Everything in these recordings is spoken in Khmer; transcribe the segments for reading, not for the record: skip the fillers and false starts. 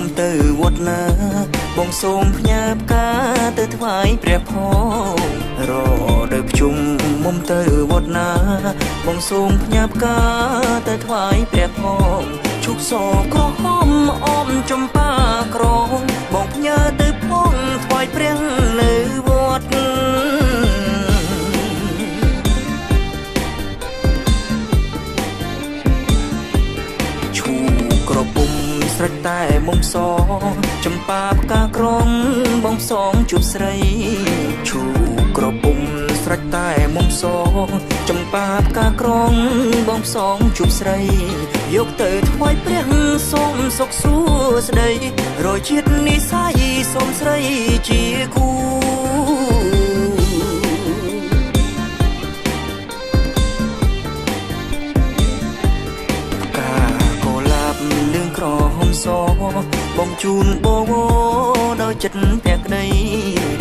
មុំទៅវត្តណាបងសូមផ្ញើផ្កាទៅថ្វាយព្រះផងរដូវភ្ជុំមុំទៅវត្តណាបងសូមផ្ញើផ្កាទៅថ្វាយព្រះផងឈូកសក្រហមអមចំប៉ាក្រងបងផ្ញើទៅផងថ្វាយព្រះនៅវត្តឈូក្រពុំស្រេចតែមុំសចំប៉ាផ្កាក្រងបងសងជួបស្រីឈូក្រពុំស្រេចតែមុំសចំប៉ាផ្កាក្រងបងសងជួបស្រីយកទៅថ្វាយព្រះសូមសុខសួស្តីរយជាតិនិស័យសូមស្រីជាគូផ្កាកុលាបលឿងក្រហមសបងជូនបវរដោយចិត្តភក្តី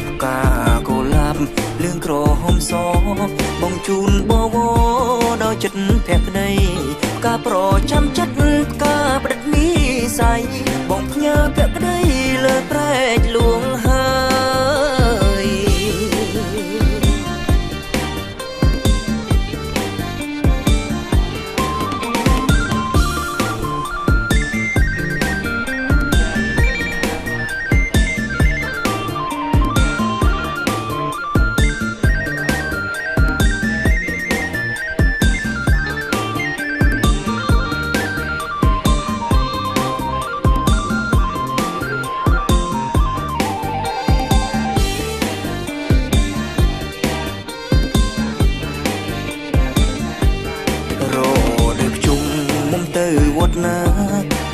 ផ្កាកុលាបលឿងក្រហមសបងជូនបវរដោយចិត្តភក្តីផ្កាប្រចាំចិត្តផ្កាប្រឌិតនិស័យបងផ្ញើភក្តីលើព្រែកលួងហើយណា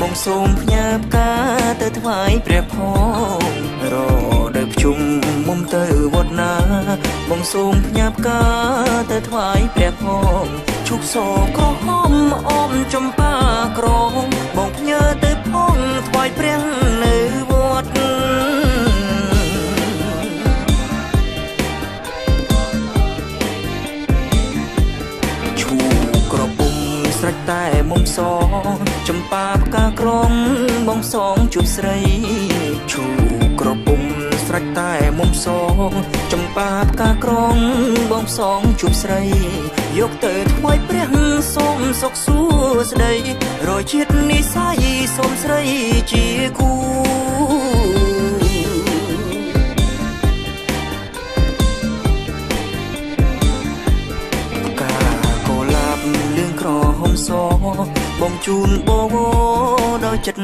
បងសូមផ្ញើផ្កាទៅថ្វាយព្រះផងរដូវភ្ជុំមុំទៅវត្តណាបងសូមផ្ញើផ្កាទៅថ្វាយព្រះផងឈូកសក្រហមអមចំប៉ាក្រងបងផ្ញើទៅផងថ្វាយព្រះនៅវត្តឈូក្រពុំស្រេចតែមុំសចំប៉ាផ្កាក្រងបងសងជួបស្រីឈូក្រពុំស្រេចតែមុំសចំប៉ាផ្កាក្រងបងសងជួបស្រីយកទៅថ្វាយព្រះសូមសុខសួស្តីរយជាតិនិស័យសូមស្រីជាគូផ្កាកុលាបលឿងក្រហមសបងជូនបវរដោយចិត្ត